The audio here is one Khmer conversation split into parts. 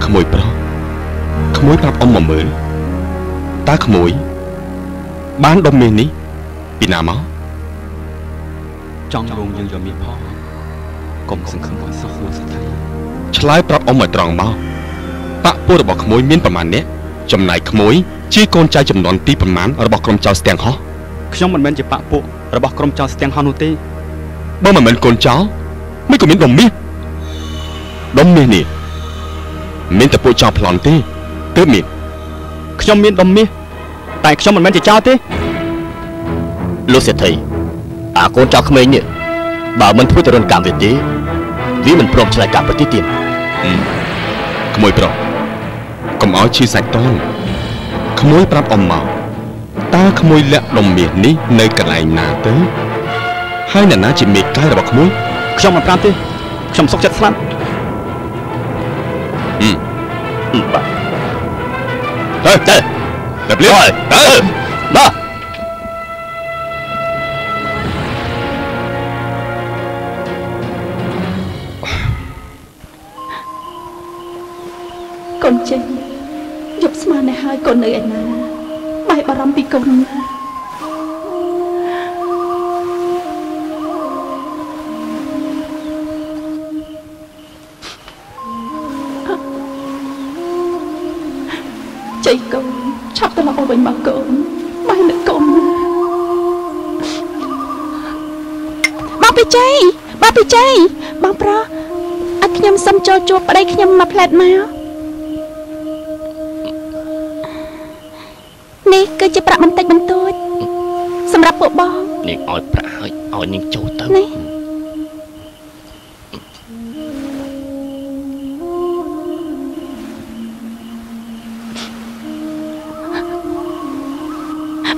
ក្មួយប្រុសក្មួយប្រាប់អ៊ំមកមើលតើក្មួយបានដុំមាសនេះពីណាមកចង់រងយើងយកមាសផងកុំសង្ឃឹមឲ្យសោះលោកសេដ្ឋីឆ្លើយប្រាប់អ៊ំឲ្យត្រង់មកបាក់ពួករបស់ក្មួយមានប្រមាណអ្នកចំណែកក្មួយជាកូនចៅចំនួនទីប្រមាណរបស់ក្រុមចៅស្ទាំងហោះខ្ញុំមិនមែនជាបាក់ពួករបស់ក្រុមចៅស្ទាំងហោះនោះទេបើមិនមែនកូនចៅមិនក៏មានដុំមាសដុំមាសនេះមានតែពួកចៅប្លន់ទេទើបមានខ្ញុំមានដុំមាសតែខ្ញុំមិនមែនជាចៅទេលោកសេដ្ឋីអាកូនចៅក្មេងនេះបើមិនធ្វើទរណកម្មវាទេវាមិនព្រមឆ្លើយកាប់ប្រទេសទៀតក្មួយប្រុសកុំឲ្យឈឺសាច់តន់ក្មួយប្រាប់អ៊ំមកតើក្មួយលាក់ដុំមាសនេះនៅកន្លែងណាទៅហើយអ្នកណាជាមេកែរបស់ក្មួយខ្ញុំមិនប្រាប់ទេខ្ញុំសុខចិត្តស្លាប់បាទទៅទៅទៅភ្លាមទៅបាទកូនចេញយប់ស្មាននេះហើយកូននៅឯណាបែបារម្ភពីកូនណាជ័យកូនឆាប់ត្រឡប់មកវិញមកកូនបែនឹកកូនណាបងពីជ័យបងពីជ័យបងប្រុសឲ្យខ្ញុំសុំចូលជួបប្តីខ្ញុំមួយផ្លែតមកនេះគឺជាប្រាក់បន្តិចបន្តួចសម្រាប់ពួកបងនាងឲ្យប្រាក់ហើយឲ្យនាងចូលទៅនេះ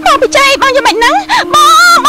បងបិជ័យបងយ៉ាងម៉េចហ្នឹងបង